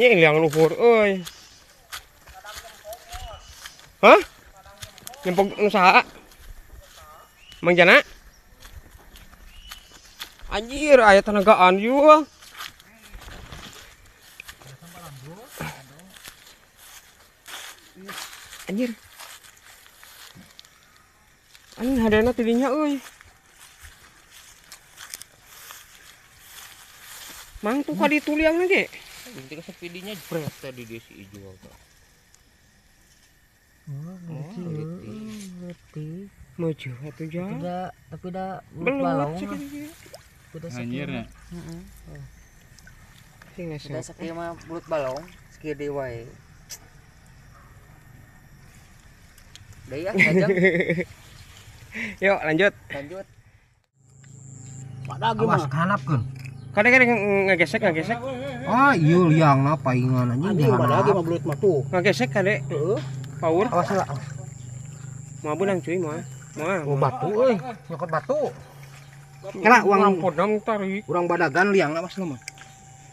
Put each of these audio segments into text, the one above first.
Nya liang luhur euy. Hah? Nyempog nu saha? Mang Jana? Anjir, aya tenagaan juga. Anjir. Anjing hadana tidinya euy. Mang tuh ka ditu liangna ge. Inti sepidinya jebret tadi dia si Ijual tuh. Oh, ngerti. Maju atuh jauh. Tidak, tapi dah belut. Anjir ya. Heeh. Sudah sakieu mah belut balong, sakieu deui wae. Deui ah, ngajeng. Yuk, lanjut. Lanjut. Badag mah. Awas kanapkeun. Kade-kade ngagesek. Ah, iya liangna paingan anjing. Anjing badag mah belut mah tuh. Ngagesek kade. Heeh. Power. Awas lah. Moal beunang cuy, moal. Moal. Oh, batu euy, nyokot batu. Kela uang podong tarik. Urang badagan liangna mas mah.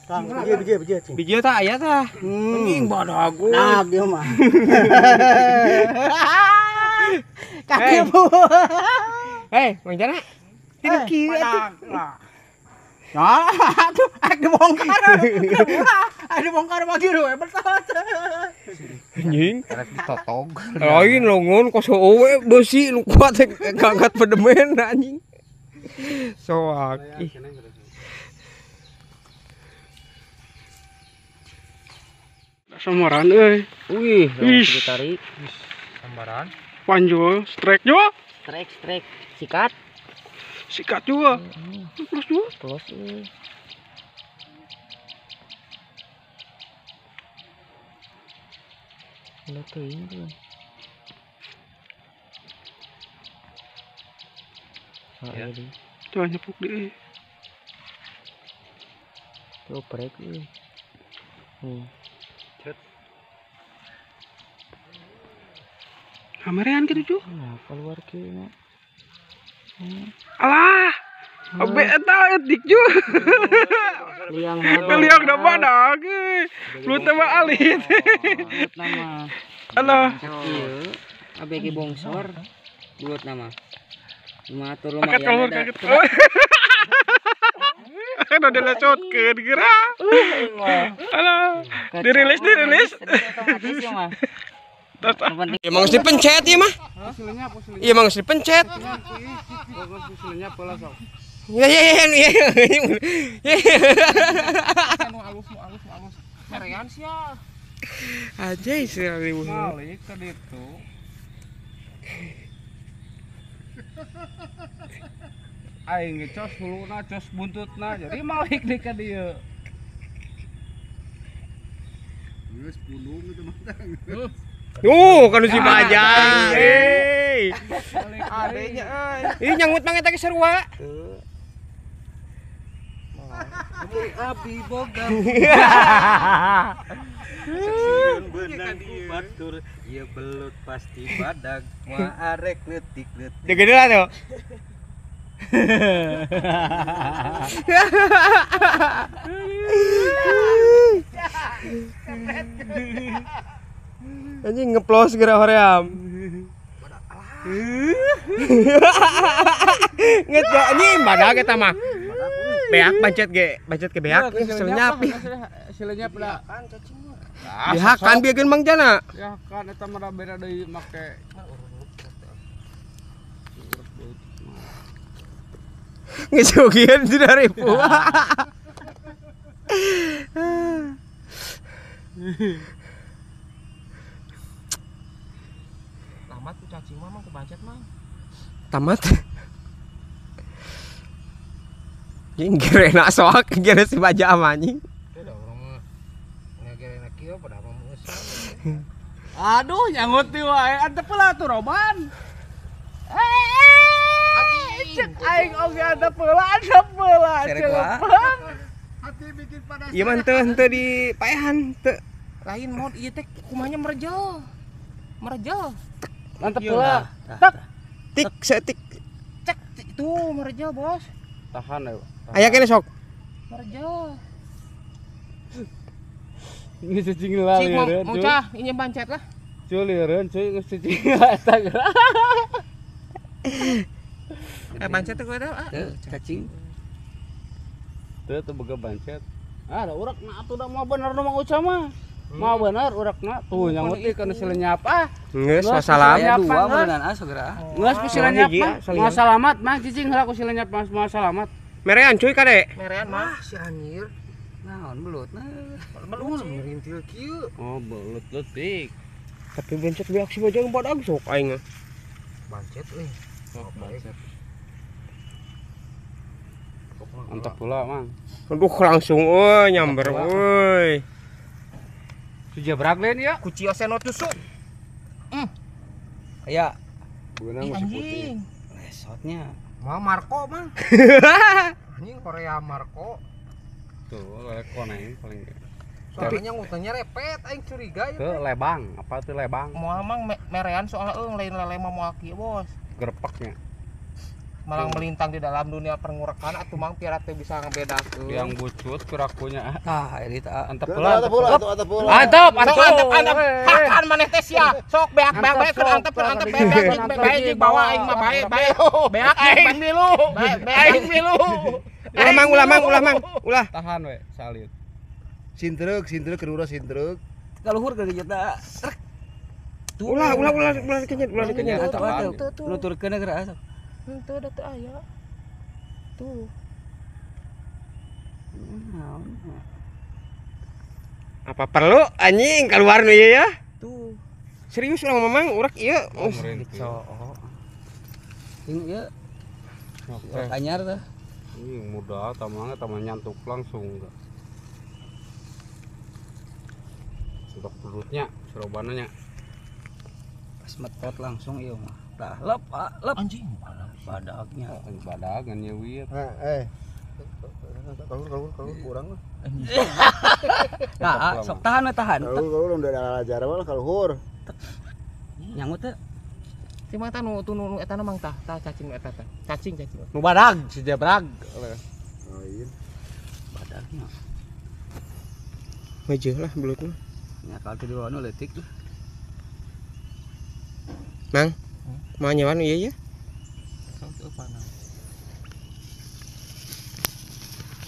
Tang, biji. Biji tah aya tah. Anjing badag. Nah, dia mah. Kaki bu. Hei, Mang Jana. Tidak kieu atuh. Nah, atuh ak dibongkar. Ak dibongkar mah kieu we betot. Anjing, rek ditotog. Lain longon kos eueuh beusi nu kuat ngangkat pedemen anjing. Soak. Ih. Sambaran euy. Wih, ditarik. Sambaran. Panjul, strike juga. Strike, sikat. Sikat juga. Plus dua. Plus. Ulah teuing tuh. Ya. Tuh nyepuk deui. Tuh prek euy. Cet. Hamerean kitu cu. Nah, keluar kieu na. Alah. Abe eta etik ju. Liang liang da badag euy. Lu teh mah alit. Nama. Alah. Ieu abe ge bongsor. Belut nama. Matur lumayan. Angkat keluar kaget. Kan udah lecotkeun geura. Alah. Dirilis. Otomatis ya mah. Emang harus dipencet ya mah? Iya emang harus dipencet. Ya. Alus. Merean sia. Aja sih ribu. Malik tadi itu. Aing ngecos huluna, cos buntutna, jadi malik deui ka dieu. Geus pulung itu mah. Kan si Bajang. Hei. Adenya euy. Ih nyangut mang eta ge sarua. Abi boga. Saksian benang ku batur, ieu belut pasti badag, moal arek leutik-leutik. Gede lah tuh. Anjing ngeplos geura hoream. Ngejo anjing badag eta mah. Beak bancet ge, bancet ke beak selenyap. Selenyap da. Dihakan bieukeun Mang Jana. Ya kan eta mah beda deui make. Ngejogian 2000. Tamat tuh cacing mah mang kebancet mah. Tamat. Anjing gerena soak gere si baja ama anjing. Aduh nyangut ti wae antep heula tuh roban. Cek aing oge antep heula celepeng. Hati bikin panas. Ieu mah henteu di paehan teu. Lain mod ieu teh kumahnya merejel. Merejel. Antep heula. Tak. Tik setik. Cek itu merejel, Bos. Tahan ayo. Aya kene sok. Merejel. Geus cicing lah lieureun. Cik mau cah, ini bancet lah. Cuy lieureun cuy geus cicing lah eta geura. Bancet teh kudu ah. Teu cacing. Teu teu boga bancet. Ah, da urekna atuh da moal bener nu Mang Uca mah. Moal bener urekna tuh nyangut deui kana si lenyap ah. Geus wassalam. Aya dua beunang ah segera. Geus ku si lenyap mah. Moal salamat mah cicing heula ku si lenyap mah moal salamat. Merean cuy kade. Merean mah. Ah, si anjir. Naon belutna? Belut merintil kieu. Oh, belut leutik. Tapi bencet beaksi baja badag sok aing. Bancet euy. Sok bancet. Mantap pula, Mang. Aduh langsung euy nyamber euy. Sujabrak lain ya. Kuci oseno tusuk. Aya. Beunang masih putih. Lesotnya. Mah Marco, Mang. Anjing Korea Marco. Tuh, koneng paling. Soalnya ngutangnya repet aing curiga ya. Tuh lebang, apa tuh lebang? Moal Mang merean soalnya euy lain lele mah moal kieu, Bos. Gerpeknya. Malang melintang di dalam dunia pengurekan atuh Mang piara teh bisa ngebedakeun. Yang bucut kurakunya. Tah, eta antep pula. Antep pula, antep pula. Antep, antep, antep. Hakan maneh teh sia. Sok beak beak bae keur antep keur antep beak beak bae jeung bawa aing mah bae bae. Beak aing milu. Bae aing milu. Ulah Mang, ulah Mang, ulah Mang, ulah. Tahan we, salit. Sintruk, sintruk kedua sintruk. Kaluhur ke juta. Ulah, ulah, ulah, ulah dikenyet, ulah dikenyet. Nuturkeun geura sok. Henteu da teu aya. Tuh. Apa perlu anjing keluar nu ieu ya? Tuh. Serius urang Mamang urek ieu. Sing ieu. Anyar tah. Ih muda tamangnya tamang nyantuk langsung enggak. Untuk perutnya, serobananya. Pas metot langsung ieu mah. Tah lep, lep. Anjing badagnya. Badag ngan nyeuwit. Kalau kurang lah. Nah, sok tahan we tahan. Kalau udah ada ajar mah kaluhur. Nyangut teh. Si mah tah nu nu eta mang tah, tah cacing nu eta tah. Cacing cacing. Nu badag si jabrag. Oh iya. Badagnya. Mejeuh lah belutna. Nya kalau teu dibawa nu leutik tuh. Mang, mau nyewan ieu ya?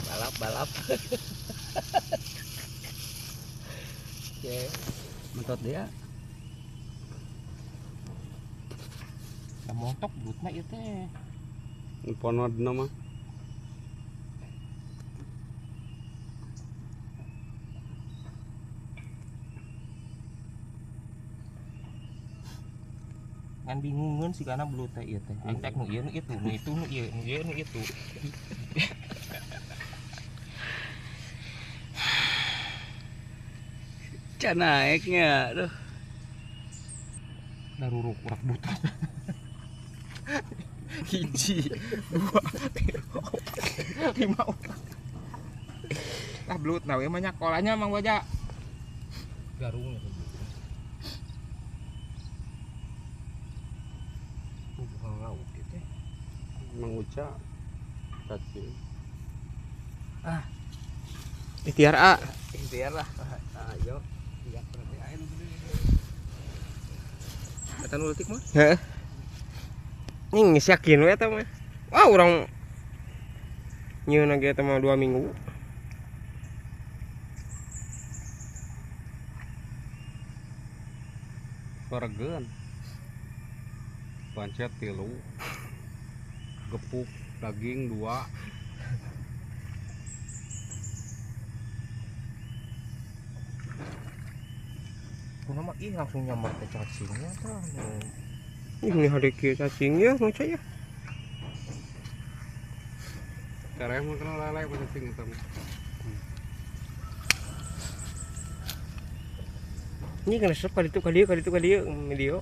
Balap-balap. Oke, mentot dia. Da montok belutna ieu teh. Ponodna mah. Ngan bingungeun sigana belut teh ieu teh. Aing teh nu ieu nu itu, nu itu nu ieu, nu ieu nu itu. Can naiknya, aduh. Daruruk urak buta. 1, 2, 3, 4, 5 urak. Tah belut na we mah nyakolanya Mang Boja. Garung. Mang Uca cacing. Ah. Ikhtiar A. Ikhtiar lah. Ayo. Iya berarti aing nu gede. Eta nu leutik mah? Heeh. Ning geus yakin we eta mah. Wah, urang nyieun ge eta mah 2 minggu. Sorgeun. Pancet 3. Gepuk daging 2. Kunaon mah ih langsung nyambar teh cacingnya tah. Ini hari kieu cacingnya maca ya. Tereh mah kena lele cacing eta mah. Ini kena resep kali itu kali itu kali itu video.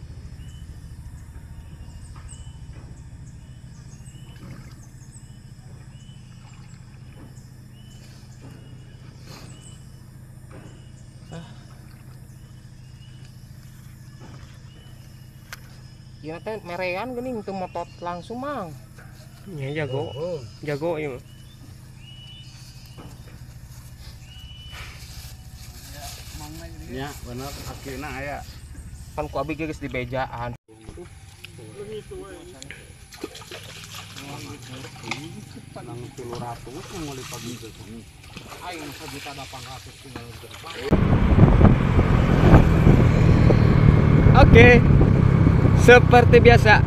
Ieu teh merean geuning teu motot langsung Mang. Nya jago. Jago ieu mah. Mang Nya bener akina aya. Pan ku abi geus di bejaan. Nang 300 ngoli pagi itu. Aing 1.800.000 tinggal berapa. Oke. Seperti biasa.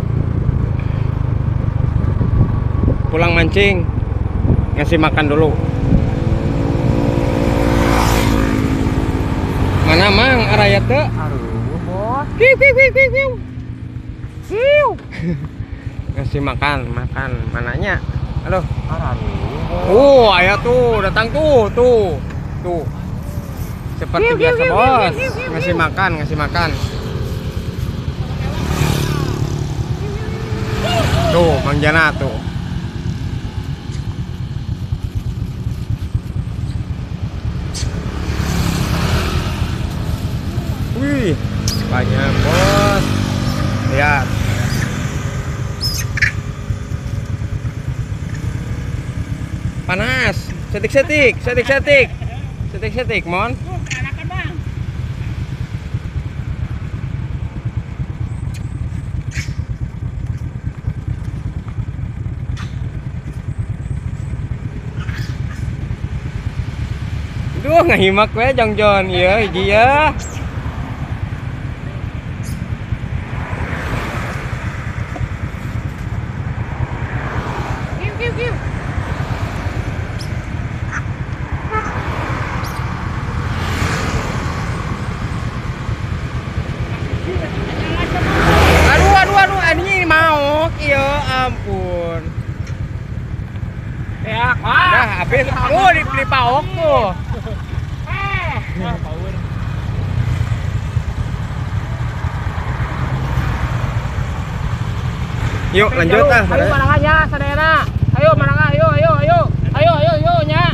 Pulang mancing, ngasih makan dulu. Mana mang araya teu? Aduh, bos. Kiu kiu kiu kiu kiu. Kiu. Ngasih makan, makan mananya? Aduh. Oh, ayah tuh datang tuh, tuh. Tuh. Seperti biasa, bos. Ngasih makan, ngasih makan. Tuh, Mang Jana tuh. Wih, banyak bos. Lihat. Panas. Setik-setik, setik-setik. Setik-setik, Mon. Duh, ngahimak we jongjon ieu hiji ya. Aduh, aduh, aduh, ini maok, ya ampun. Ya, dah habis. Oh, dibeli paok tuh. Yuk lanjut ah. Ayo manangah nya sadayana. Ayo manangah, ayo ayo ayo. Ayo ayo ayo nya.